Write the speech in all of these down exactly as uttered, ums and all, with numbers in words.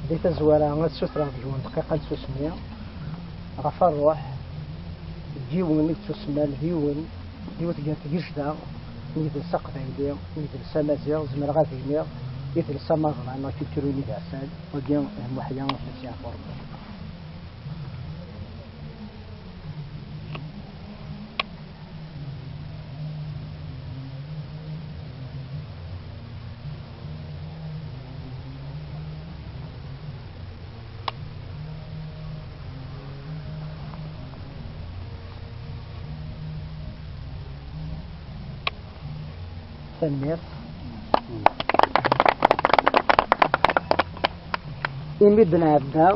Di tazwara, ad ssutreɣ deg-wen dqiqa n tsusmi ɣef ṛṛuḥ n yiwen i yettusemman d yiwen, yiwet gar tgejda n yidles aqbayli, n yidles amaziɣ, zemreɣ ad iniɣ idles amaḍlan, la culture universelle, wagi d Muḥya At At Yeɛfuṛ. Tanemmirt. Imi d-nɛedda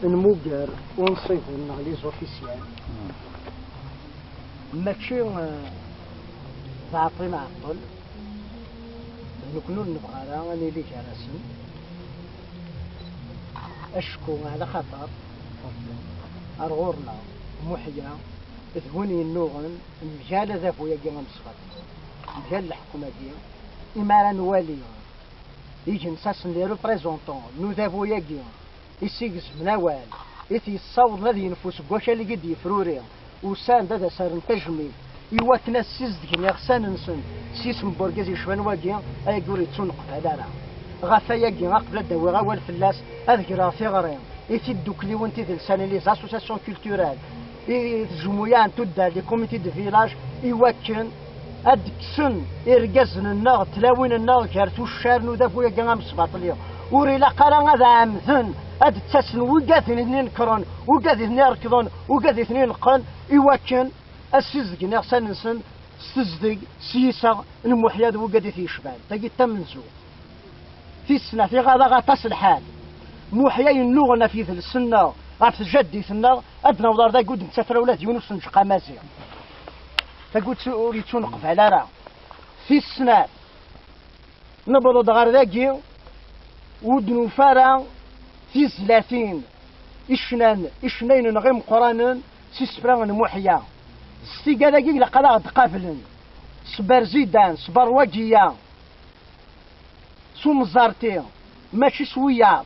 nmuger unṣiben neɣ les officiels, mačči, eh, d aɛeṭṭi nɛeṭṭel, d nekkni ur nebɣi ara ad nili gar-asen, acku ɛla xaṭer ar ɣur-neɣ Muḥya d win yennuɣen mgal adabu-agi amesbaṭli, mgal leḥkem-agi, imi ara nwali igensasen, les représentants n udabu-agi, i s-igezmen awal, i t-yessawḍen ad yenfu seg wakal i d-yefruri, usan-d ad as-rren tajmilt i wakken ad ssizdgen iɣsan-nsen s yisem n urgaz yecban wagi, ayagi ur yettuneqbal ara. Ɣef wayagi, aqbel ad d-awiɣ awal fell-as, ad greɣ tiɣri i tiddukliwin tidelsanin, les associations culturelles, i tjemmuyaɛ n tuddar, les comités de village, i wakken ad d-kksen irgazen-nneɣ, tlawin-nneɣ gar tuccar n udabu-agi amesbaṭli. Ur ilaq ara ad ɛemden ad d-ttasen wigad i ten-inekkren, wigad i ten-irekḍen, wigad i ten-ineqqen, i wakken ad ssizdgen iɣsan-nsen s tezdeg, s yiseɣ n Muḥya d wigad i t-yecban. Tagi d tamenzuɣt. Tis snat, iɣaḍ-aɣ aṭas lḥal. Muḥya yennuɣen ɣef yidles-nneɣ, ɣef tjaddit-nneɣ, ad d-naweḍ ar dagi ur d-nettafra ula d yiwen usenǧeq amaziɣ. Tagi ur tt-, ur yettuneqbal ara. Tis snat, newweḍ-d ɣer dagi, ur d-nufi ara tizlatin, icnan, icennayen-nneɣ imeqqranen s isefra n Muḥya. S tigad-agi ilaq ad aɣ-d-qablen s Berzidan, s Berwagiya, s Umẓerti, mačči s wiyaḍ.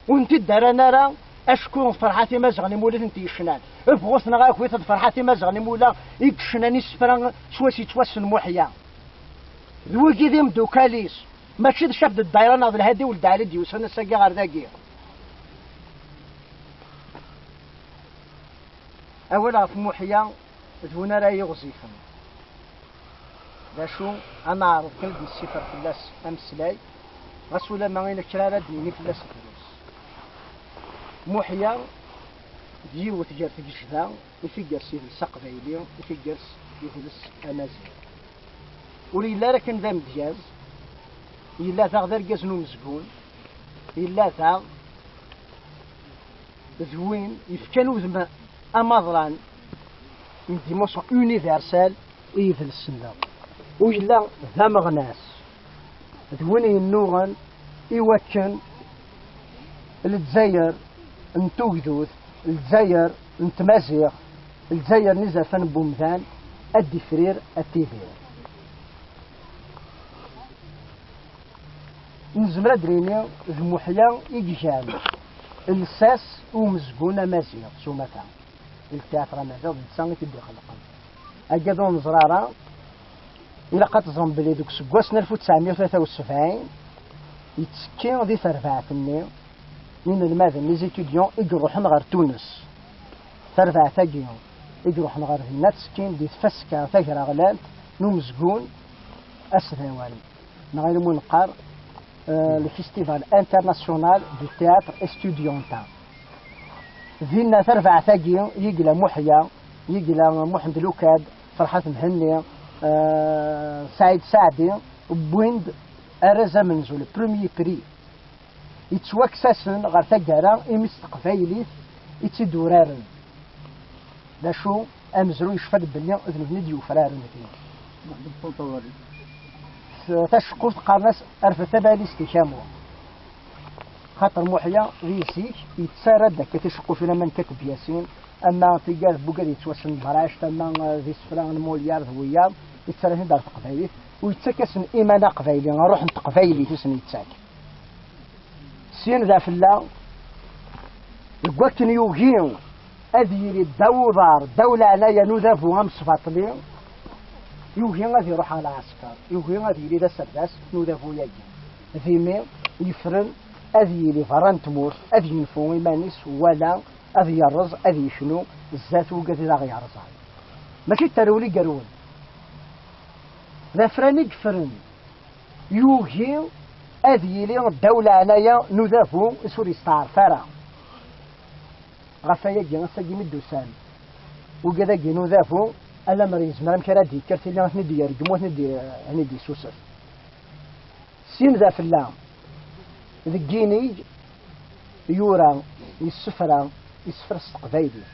Ur tent-id-rran ara acku d Ferḥat Imazɣen i mula i tent-yecnan. Bɣut neɣ agit, d Ferḥat Imazɣen i mula i yecnan isefra s wass yettwassen Muḥya. D wigi d imdukal-is, mačči d caf d ddayra neɣ d Lhadi Weld Ɛli d-yusan ass-agi ɣer dagi. Awal ɣef Muḥya d win ara yiɣzifen. D acu, ad neɛreḍ kan ad nessifer fell-as ameslay, ɣas ulamma i nekra ara d-nini fell-as drus. Muḥya d yiwet gar tgejda i tigger s yidles aqbayli, i tigger s yidles amaziɣ. Ur yelli ara kan d amedyaz, yella daɣ d argaz n umezgun, yella daɣ d win yefkan udem amaḍlan, une dimension universelle i yidles-nneɣ. U yella d ameɣnas, d win yennuɣen i wakken Lezzayer n tugdut, Lezzayer n tmaziɣt, Lezzayer n izerfan n wemdan ad d-ifrir, ad tidir. Nezmer ad d-nini d Muḥya i igan lsas i umezgun amaziɣ s umata. Ltiyaṭr amaziɣ d netta i t-id-ixelqen. Agad ur neẓri ara, ilaq ad teẓrem belli deg useggas n alef u tesɛemya u tlata u sebɛin yettekki di terbaɛt-nni n inelmaden, les étudiants, i iruḥen ɣer Tunes. Tarbaɛt-agi i iruḥen ɣer dinna ttekkin di tfaska tagraɣlant n umezgun asdawan, neɣ ayen umi neqqar, euh, le Festival International du Théâtre Estudiantin. Dinna tarbaɛt-agi, yegla Muḥya, yegla Muḥend Lukad, Ferḥat Mhenni, euh, Saɛid Saɛdi, wwin-d arraz amenzu, le premier prix. Yettwakkes-asen ɣer taggara imi s teqbaylit i tt-id-uraren. D acu, amezruy yecfa-d belli d nutni i d-yufraren din. T-, taceqquft qqaren-as rfed tabalizt-ik a Muḥ. Xaṭer Muḥya di zik yettarra-d akka ticeqqufin am Nekkat Byasin, ama tigad n wugad yettwassen Bract, ama, eh, d isefra n Molière d wiyaḍ, yettarra-ten-id ɣer teqbaylit, u yettak-asen iman aqbayli, ṛṛuḥ n teqbaylit i sen-yettak. Syin d afella, deg wakken yugi ad yili ddaw uḍar, ddaw leɛnaya n udabu amesbaṭli, yugi ad iruḥ ɣer lɛesker, yugi ad yili d aserdas n udabu-agi. D imi yefren ad yili berra n tmurt, ad yenfu iman-is, wala ad yerreẓ, ad yeknu zdat wugad i d aɣ-yerẓan. Mačči d tarewla i yerwen. D afran i yeffren. Yugi ad yili ddaw leɛnaya n udabu s ur yesteɛref ara. Ɣef wayagi, ass-agi mi d-usan wugad-agi n udabu, alammer yezmer amek ara d-yekker tili ad ten-id-yergem, ad ten-id-, ad ten-id-yessusef. Syin d afella, deg yinig yura, yessefra, yessefra s teqbaylit.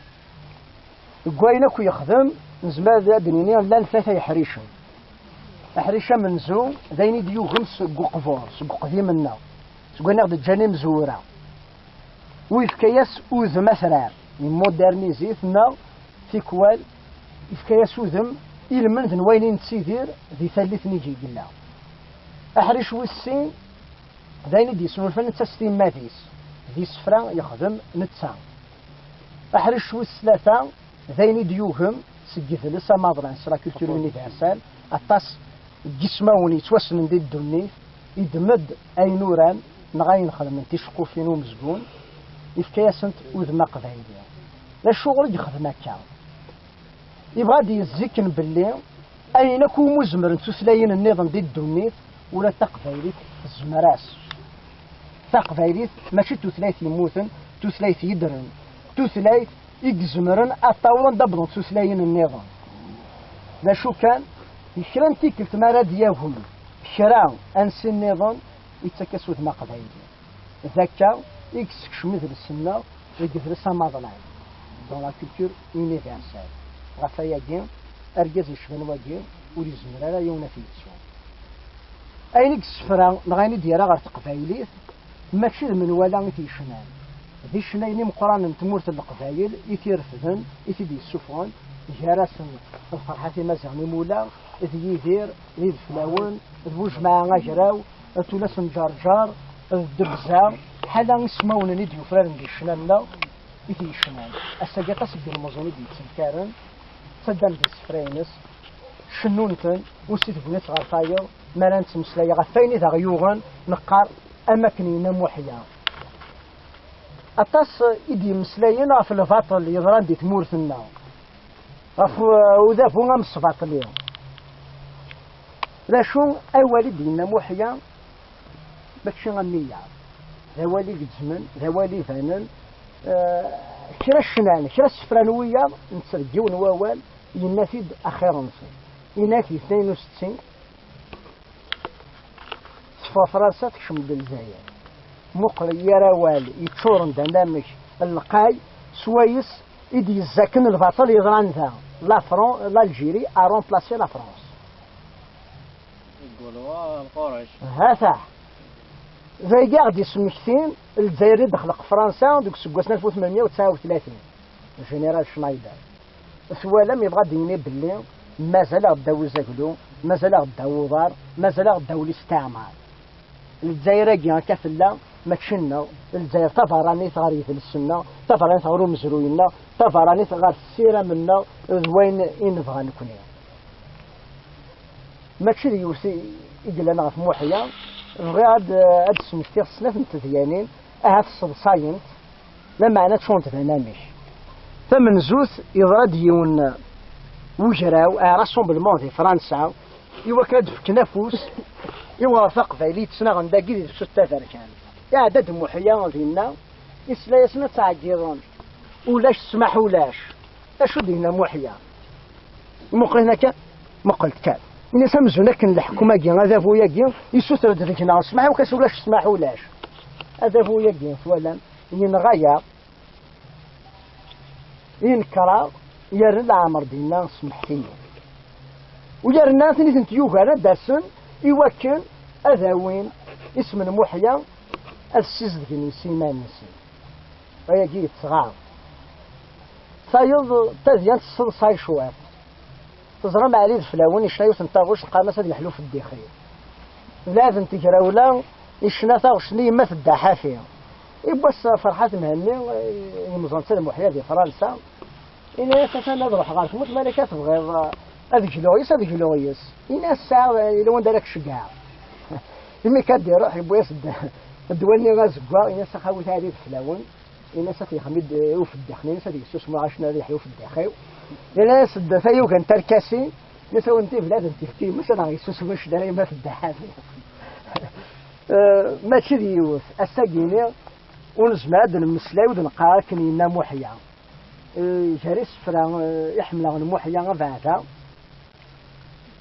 Deg wayen akk yexdem, nezmer ad d-nini llan tlata yeḥricen. Aḥric amenzu d ayen i d-yugem seg uqbur, seg uqdim-nneɣ, seg wayen i ɣ-d-ǧǧan imezwura. U yefka-yas udem atrar, yemmudernizit neɣ tikwal yefka-yas udem ilmend n wayen i nettidir di tallit-nni i yella. Aḥric wis sin d ayen i d-yesnulfan netta s timmad-is, d isefra yexdem netta. Aḥric wis tlata d ayen i d-yugem seg yidles amaḍlan, s la culture universelle, aṭas n yismawen yettwassnen di ddunit, iddem-d ayen uran neɣ ayen xedmen ticeqqufin umezgun, yefka-yasent udem aqbayli. D acuɣer i yexdem akka? Yebɣa ad d-yezziken belli ayen akk umi zemrent tutlayin nniḍen di ddunit, ula d taqbaylit tezmer-as. Taqbaylit mačči d tutlayt yemmuten, tutlayt yeddren, tutlayt i izemren ad tawḍen d awḍent tutlayin nniḍen. D acu kan, di kra n tikkelt mi ara d-yagem kra ansi nniḍen, yettak-as udem aqbayli. D akka i yessekcem idles-nneɣ deg yidles amaḍlan, dans la culture universelle. Ɣef wayagi, argaz yecban wagi ur yezmir ara yiwen ad t-yettu. Ayen i yessefra neɣ ayen i d-yerra ɣer teqbaylit, mačči d menwala i t-yecnan. D icennayen imeqqranen n tmurt n Leqbayel i t-irefden, i t-id-yessufɣen, gar-asen d Ferḥat Imaziɣen Imula, d Yidir, d Ideflawen, d Bujemɛa Agraw, d Tullas n Ǧerǧer, d Ddebza, ḥala ismawen-nni i d-yufraren di ccna-nneɣ i t-yecnan. Ass-agi aṭas n yilmeẓyen i d-yettenkaren, ttaddam-d isefra-ines, cennun-ten, ur si tegnit ɣer tayeḍ, mi ara nettmeslay ɣef wayen i d aɣ-yuɣen, neqqar am akken yenna Muḥya. Aṭas i d-yemmeslayen ɣef lbaṭel yeḍran di tmurt-nneɣ, ɣef, uh, udabu amesbaṭli. D acu awal i d-yenna Muḥya? Mačči am wiyaḍ. D awal i gezzmen, d awal ibanen. Uh, kra ccnan, kra ssefran wiyaḍ, netta deg yiwen wawal yenna-t-id axir-nsen. Yenna-t di tnayen u settin, teffeɣ Fransa, tekcem-d Lezzayer. Muqel yir awal yeččuren d anamek n lqay, swayes i d-yezzaken lbaṭel yeḍran da. La Fran-, l'Algérie a remplacé la France. Igulwa lquṛac. Hata. D ayagi i ɣ-d-yesmektin Lezzayer i d-texleq Fransa deg useggas n alef u tmenmya u tesɛa u tlatin. Général Schneider. Twalam, yebɣa ad d-yini belli mazal-aɣ ddaw uzaglu, mazal-aɣ ddaw uḍar, mazal-aɣ ddaw listeɛmar. Lezzayer-agi akka tella, mačči nneɣ. Lezzayer tabeṛṛanit ɣer yidles-nneɣ, tabeṛṛanit ɣer umezruy-nneɣ, tabeṛṛanit ɣer ssiram-nneɣ d wayen i nebɣa nekni. Mačči d yiwet i, i yellan ɣef Muḥya. Bɣiɣ ad, ad d-smektiɣ snat n tedyanin, ahat sseḍsayent, lameɛna ččurent d anamek. Tamenzut, yeḍra-d yiwen n ugraw, un rassemblement di Fransa, i wakken ad d-fken afus i ɣer taqbaylit ttnaɣen dagi di tefsut taberkant. Iɛedda-d Muḥya dinna, isla-yasen ad ttɛeggiḍen: "Ulac ssmaḥ ulac." Acu d-yenna Muḥya? Muqel akka, muqel-d kan. Ini-as amzun akken leḥkem-agi, adabu-agi, yessuter-d deg-neɣ ssmaḥ, iwakken ulac ssmaḥ ulac. Adabu-agi, twalam, yenɣa-yaɣ, yenker-aɣ, yerna leɛmer d-yenna: "Semmḥet-iyi." U yerna tin i tent-yugaren ad d-asen i wakken ad awin isem n Muḥya, ad ssizdgen yes iman-nsen. Ayagi yettɣaḍ. Tayeḍ tadyant tesseḍsay cwiṭ. Teẓram Ɛli Ideflawen yecna yiwet n taɣect qqaren-as Ad yeḥlu fedd ixir. D lɛebd n tegrawla yecna taɣect-nni yemma-t Dda Ḥafi. Yiwwas Ferḥat Mhenni, imẓan d Muḥya di Fransa, ini-as: "Atan ad ruḥeɣ ɣer tmurt, ma akka tebɣiḍ ad gluɣ yes, ad gluɣ yes." Ini-as: "Sɛiɣ, yella wanda ara k-ceggɛeɣ." Imi kan d-iruḥ, yewwi-as-d ddwa-nni azeggaɣ, ini-as: "Axawit ɛli d fell-awen." Ini-as: "Ad t-yexmi-d ufeddix-nni, ini-as ad yessusem uɛacen rriḥ i ufeddix-iw." Ini-as-d tayuga n tarkasin, ini-as: "Awen-t-id ad n-t-yefk yemma-s, ad aɣ-yessusem ucdar ay ma tedda ḥafi." Eh, mačči d yiwet. Ass-agi-ni ur nezmir ad d-nemmeslay, ur d-neqqar akken yenna Muḥya. Eh, gar isefra, eh, i ḥemmleɣ n Muḥya abeɛda,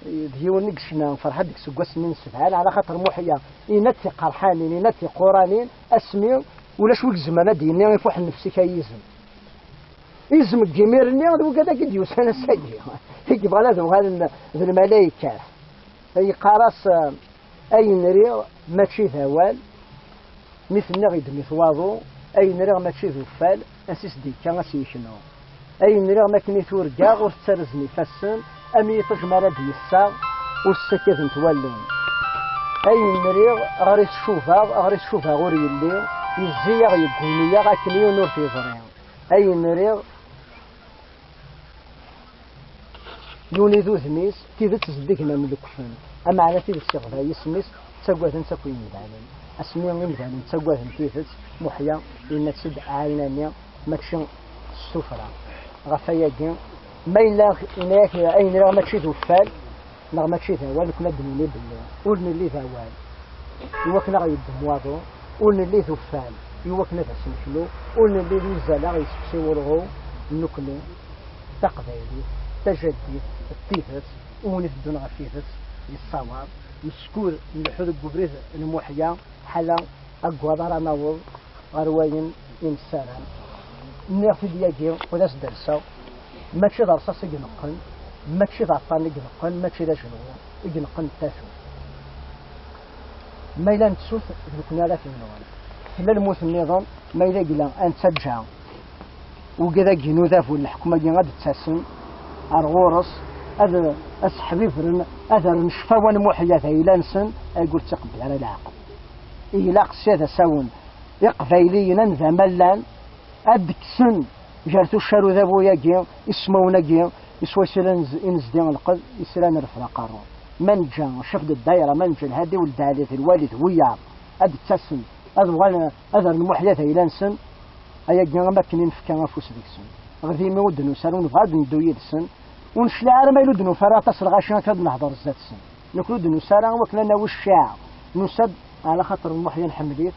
eh, d yiwen i yecna Ferḥat deg iseggasen-nni n sebɛin, ɛla xaṭer Muḥya yenna-d tiqerḥanin, yenna-d tiquranin, asmi ulac wi izemren ad d-yini ifuḥ nnefs-ik ay izem. Izem deg imir-nni d wigad-agi d-yusan ass-agi, i yebɣan ad uɣalen d lmalaykat. Yeqqar-as, eh, ayen riɣ mačči d awal, mi t-nniɣ yeddem-it waḍu, ayen riɣ mačči d uffal, ass-is d-yekka ad s-yeknu. Ayen riɣ makken i turgaɣ ur tettarzen ifassen, am yiṭij mi ara d-yessaɣ ur ssakadent wallen. Ayen riɣ ɣer-i tcubaɣ, ɣer-i tcubaɣ ur yelli, yezzi-yaɣ yegguni-yaɣ akken yiwen ur t-yeẓri. Ayen riɣ yuni d udem-is, tidet zeddigen am lekfen. Ameɛna tidet iɣba yisem-is, ttagaden-tt akk yimdanen. Asmi imdanen ttagaden tidet, Muḥya yenna-tt-id ɛinani, mačči s tuffra. Ɣef wayagi, ma yella yenna-yak ayen riɣ mačči d uffal, neɣ mačči d awal, nekkni ad d-nini belli ur nelli d awal i wakken ad ɣ-yeddem waḍu, ur nelli d uffal i wakken ad as-neknu, ur nelli d uzzal ad ɣ-yesseqsi wulɣu, nekkni d taqbaylit, d tajaddit, d tidet, i win iteddun ɣef tidet yessawaḍ, meskud nleḥḥu deg ubrid n Muḥya, ḥala aggaḍ ara naweḍ ɣer wayen i nessaram. Nniɣ-t-id yagi, ur as-d-rseɣ, mačči d rṣaṣ i ineqqen, mačči d aṭṭan i ineqqen, mačči d ajenwi i ineqqen d tatut. Ma yella nettut, d nekkni ara t-yenɣen. Tella lmut nniḍen, ma yella yella ad nettaǧǧa wigad-agi n udabu n leḥkem-agi ad d-ttasen ar ɣur-s, ad, ad seḥbibren, ad rren ccfawa n Muḥya d ayla-nsen, ay ur ttaqebbel ara leɛqel. Ilaq sya d asawen iqbayliyen anda ma llan, ad d-kksen gar tuccar udabu-agi, ismawen-agi, iswa i sira nez-, i nezdi lqed, i sira nerfed aqerru. Ma neǧǧa ccaf d ddayra, ma neǧǧa lhadi u ldaɛli d lwali d wiyaḍ, ad d-ttasen, ad uɣalen, ad rren Muḥya d ayla-nsen, ayagi am akken i nefka afus deg-sen. Ɣer dimi ur d-nusi ara, ur nebɣi ad neddu yid-sen, ur necliɛ ara ma yella ur d-nufi ara aṭas n lɣaci akka ad nehder zdat-sen. Nekkni ur d-nusi ara i wakken ad nawi cciɛa. Nusa-d ɛla xaṭer Muḥya nḥemmel-it.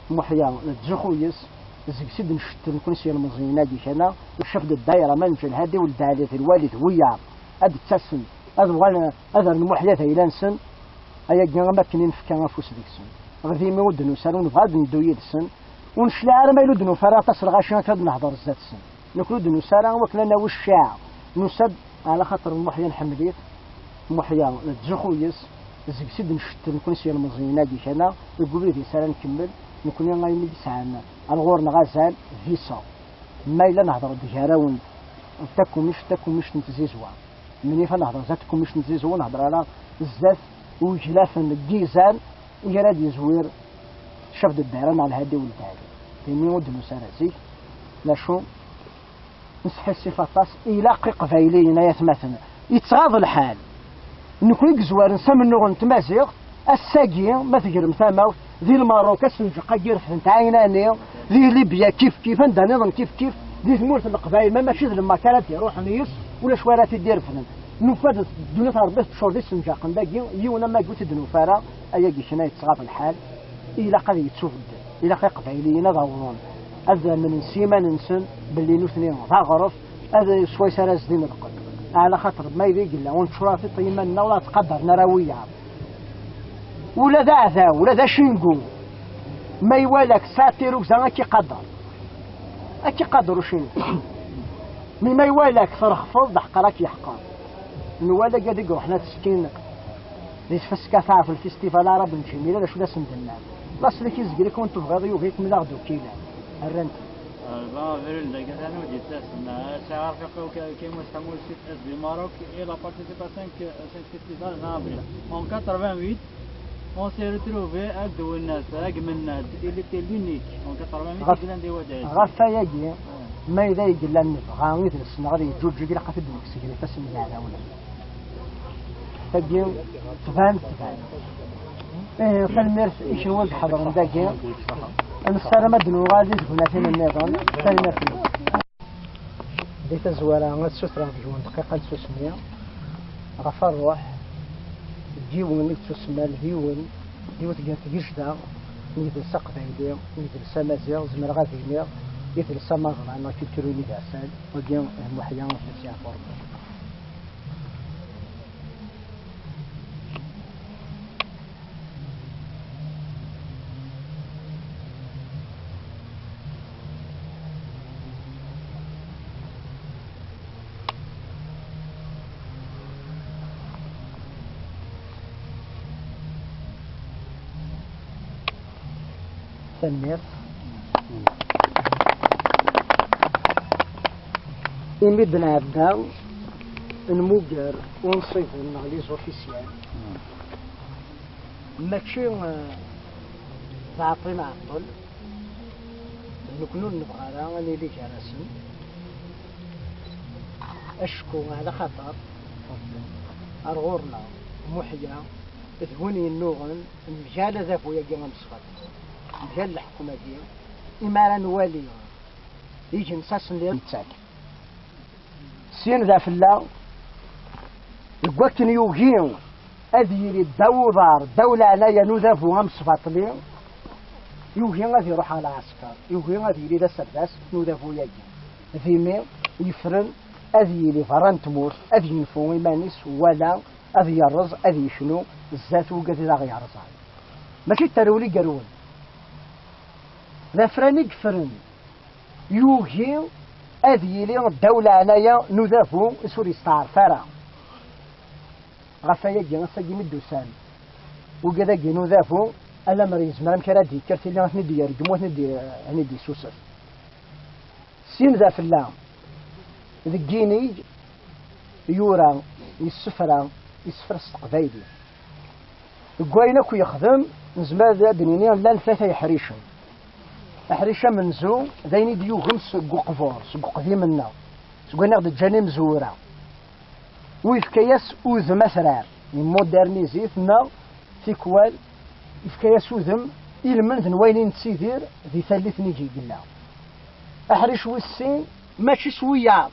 Muḥya nettzuxxu yes. Zeg-s i d-ncettel nekkni s yilmeẓyen-agi kan-a. Ccaf d ddayra, ma neǧǧa lhadi u ldaɛli d lwali d wiyaḍ ad d-ttasen, ad uɣalen, ad rren Muḥya d ayla-nsen. Ayagi am akken i nefka afus deg-sen. Ɣer dimi ur d-nusi ara, ur nebɣi ad neddu yid-sen. Ur necliɛ ara ma yella ur d-nufi ara aṭas n lɣaci akka ad nehder zdat-sen. Nekkni ur d-nusi ara i wakken ad nawi cciɛa. Nusa-d ɛla xaṭer Muḥya nḥemmel-it. Muḥya nettzuxxu yes. Zeg-s i d-ncettel nekkni s yilmeẓyen-agi kan-a, deg ubrid-is ara nkemmel, nekkni ayen i yesɛan ar ɣur-neɣ azal d iseɣ. Ma yella nehder-d gar-awen d takumict, takumict n tzizwa. Menyif ad nehder zdat tkumict n tzizwa, ur nehder ara zdat uglafen n yizan i ara d-yezwir ccaf d ddayra neɣ lhadi u ldaɛli. Dimi ur d-nusi ara zik, lacu nesḥissif aṭas, ilaq iqbayliyen ay atmaten. Yettɣaḍ lḥal. Nekkni i yezwaren s amennuɣ n tmaziɣt, ass-agi, ma tegrem tamawt, di Lmerruk, asenǧeq-agi refden-t ɛinani, di Libya kif kif, anda nniḍen kif kif, di tmurt n Leqbayel, ma mačči d Lmak ara d-iruḥen yes, ulac wara t-id-irefden. Nufa-d ddunit n Rebbi teččur d isenǧaqen dagi, yiwen am wagi ur t-id-nufi ara, ayagi kna yettɣaḍ lḥal, ilaq ad yettubeddel, ilaq iqbayliyen ad awḍen, ad amnen s yiman-nsen belli nutni d aɣref, ad swayes ara zdin lqedd. Ɛla xaṭer ma yella yella ur neččur ara tiṭ i yiman-nneɣ, ur aɣ-ttqadaren ara wiyaḍ. Ula d aɛdaw, ula d acengu, ma iwala-k tesɛiḍ tirrugza, ad k-iqader. Ad k-iqader ucengu. Mi ma iwala-k trexfeḍ, d aḥqer ad k-yeḥqer. Nwala gad i iruḥen ad skin di tfaska taɛref lfistival arab n Ǧimila, d acu d asen-d-nnan? Laṣel-ik izger-ik, ur tebɣiḍ, yugi-kem d aɣ-d-ukilan. Rran-t. Ba abrid dagi atan ur d-yettas. Sɛiɣ arfiq-iw Ka-, Kamus Ḥamusit di Maroc et la participation que, euh, cette festival en avril. En quatre-vingt-huit, On s'est retrouvé à Douenas, à Gmenad. Il était l'unique en quatre-vingt-huit Ɣef- qui l'a déwadé. Ɣef wayagi, ma yella yella nebɣa idles-nneɣ ad yeǧǧuǧǧeg, ilaq ad t-id-nekkes gar ifassen n yiɛdawen. Tagi tban, tban. Eh, tanemmirt i kenwi i iḥeḍren dagi. Nessaram ad d-nuɣal di tegnatin nniḍen. Tanemmirt-nwen. Di tazwara, ad ssutreɣ deg-wen dqiqa n tsusmi ɣef ṛṛuḥ n yiwen i yettusemman d yiwen, yiwet gar tgejda n yidles aqbayli, n yidles amaziɣ, zemreɣ ad iniɣ idles amaḍlan, la culture universelle, wagi d Muḥya, ad t-yeɛfu Ṛebbi. Tanemmirt. Imi d-nɛedda nmuger unṣiben neɣ les officiels, mačči, eh, d aɛeṭṭi nɛeṭṭel, d nekkni ur nebɣi ara ad nili gar-asen. Acku ɛla xaṭer ar ɣur-neɣ Muḥya d win yennuɣen mgal adabu-agi amesfeḍ, mgal leḥkem-agi, imi ara nwali igensasen di nettat. Syin d afella, deg wakken yugi ad yili ddaw uḍar, ddaw leɛnaya n udabu amesbaṭli, yugi ad iruḥ ɣer lɛesker, yugi ad yili d aserdas n udabu-agi. D imi yefren ad yili berra n tmurt, ad yenfu iman-is, wala ad yerreẓ, ad yeknu zdat wigad i d aɣ-yerẓan. Mačči d tarewla i yerwen. D afran i yeffren. Yugi ad yili ddaw leɛnaya n udabu is ur yesteɛref ara. Ɣef wayagi, ass-agi mi d-usan wigad-agi n udabu, alammer yezmer amek ara d-yekker tili ad ten-id-yergem, ad ten-id-, ad ten-id-yessusef. Syin d afella, deg yinig yura, yessefra, yessefra s teqbaylit. Deg wayen akk yexdem, nezmer ad d-nini llan tlata yeḥricen. Aḥric amenzu d ayen i d-yugem seg uqbur, seg uqdim-nneɣ, seg wayen i ɣ-d-ǧǧan imezwura. U yefka-yas udem atrar, yemmuderniz-it neɣ tikwal yefka-yas udem i lmend n wayen i nettidir di tallit-nni i yella. Aḥric wis sin, mačči s wiyaḍ.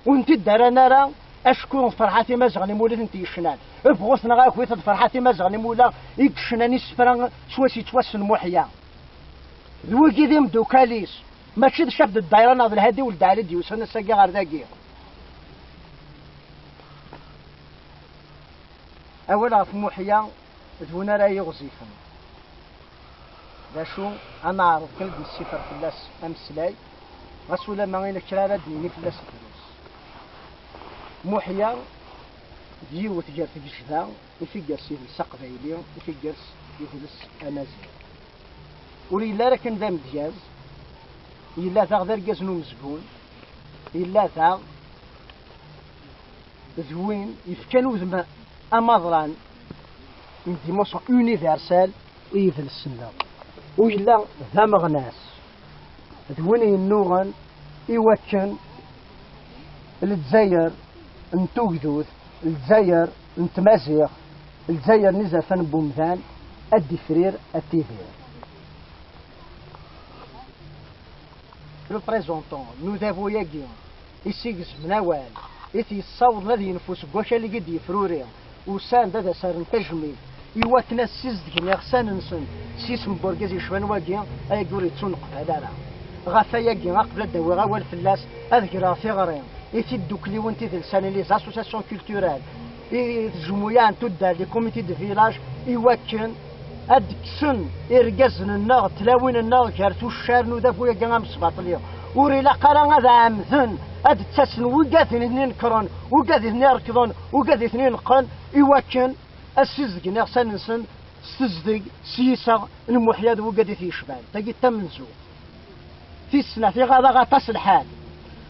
Ur tent-id-rran ara acku d Ferḥat Imazɣen i mullen i tent-yecnan. Bɣut neɣ agit, d Ferḥat Imazɣen i mullen i yecnan isefra s wass yettwassen Muḥya. D wigi d imdukal-is, mačči d ccaf d ddayra neɣ d Lhadi Weld Ɛli d-yusan ass-agi ɣer dagi. Awal ɣef Muḥya d win ara yiɣzifen. D acu, ad neɛreḍ kan ad d-nessifer fell-as ameslay, ɣas ulamma ila kra ara d-nini fell-as drus. Muḥya d yiwet gar tgejda i tigert s idles aqbayli, i tigert s idles amaziɣ. Ur yelli ara kan d amedyaz, yella daɣ d argaz n umezgun, yella daɣ d win yefkan udem amaḍlan, une dimension universelle i yidles-nneɣ. U yella d ameɣnas, d win yennuɣen i wakken Lezzayer n tugdut, Lezzayer n tmaziɣt, Lezzayer n izerfan n wemdan ad d-ifrir, ad tidir. Représentant n udabu-agi i s-igezmen awal, i t-yessawḍen ad yenfu seg wakal i d-yefruri, usan-d ad as-rren tajmilt i wakken ad ssizdgen iɣsan-nsen s yisem n urgaz yecban wagi, ayagi ur yettuneqbal ara. Ɣef wayagi, aqbel ad d-awiɣ awal fell-as, ad greɣ tiɣri i tiddukliwin tidelsanin, les associations culturelles, i tejmuyaɛ n tuddar, les comités de village, i wakken ad d-kksen irgazen-nneɣ, tlawin-nneɣ gar tuccar n udabu-agi amesbaṭli. Ur ilaq ara ad ɛemmden ad d-ttasen wigad i ten-inekkren, wigad i ten-irekḍen, wigad i ten-ineqqen, i wakken ad ssizdgen iɣsan-nsen s tezdeg, s yiseɣ n Muḥya d wigad i t-yecban. Tagi d tamenzu. Tis snat, iɣaḍ-aɣ aṭas lḥal.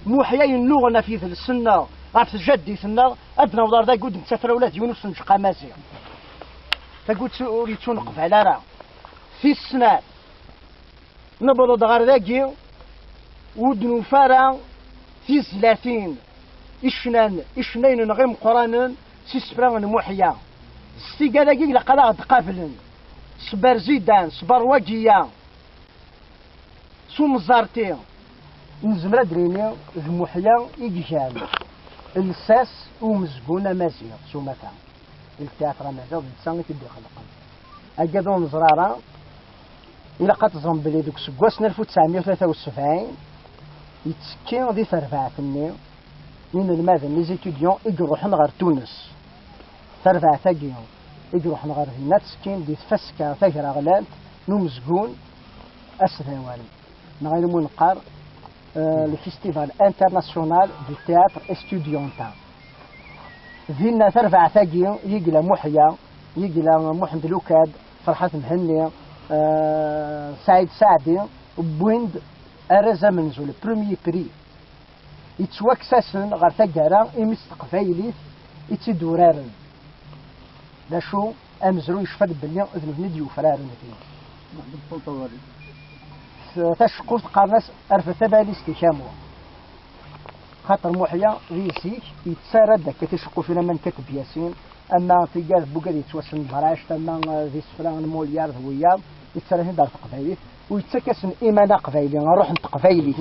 Muḥya yennuɣen ɣef yidles-nneɣ, ɣef tjaddit-nneɣ, ad d-naweḍ ar dagi ur d-nettafra ula d yiwen usenǧeq amaziɣ. Tagut ur yettuneqbal ara. Tis snat, newweḍ-d ɣer dagi, ur d-nufi ara tizlatin, icnan, icennayen-nneɣ imeqqranen s isefra n Muḥya. S tigad-agi ilaq ad aɣ-d-qablen s Berzidan, s Berwagiya, s Umeẓẓerti. Nezmer ad d-nini d Muḥya i igan lsas i umezgun amaziɣ s umata. Ltiatra amaziɣ d netta i t-id-ixelqen. Agad ur neẓri ara, ilaq ad teẓrem belli deg useggas n alef u tesɛemya u tlata u sebɛin yettekki di terbaɛt-nni n inelmaden, les étudiants, i iruḥen ɣer Tunes. Tarbaɛt-agi i iruḥen ɣer dinna ttekkin di tfaska tagraɣlant n umezgun asdawan, neɣ ilmu neqqar, euh, le Festival International du Théâtre Estudiantin. Dinna tarbaɛt-agi yegla Muḥya, yegla Muḥend Lukad, Ferḥat Mhenni, euh, Saɛid Saɛdi, wwin-d arraz amenzu, le premier prix. Yettwakkes-asen ɣer taggara imi s teqbaylit i tt-id-uraren. D acu, amezruy yecfa-d belli d nutni i d-yufraren din. S-, taceqquft qqaren-as rfed tabalizt-ik a Muḥ. Xaṭer Muḥya di zik yettarra-d akka ticeqqufin ama n Kateb Yasin, ama tigad n wigad yettwassen Bract, ama, eh, d isefra n Molière d wiyaḍ, yettarra-ten-id ɣer teqbaylit, u yettak-asen iman aqbayli, ṛuḥ n teqbaylit.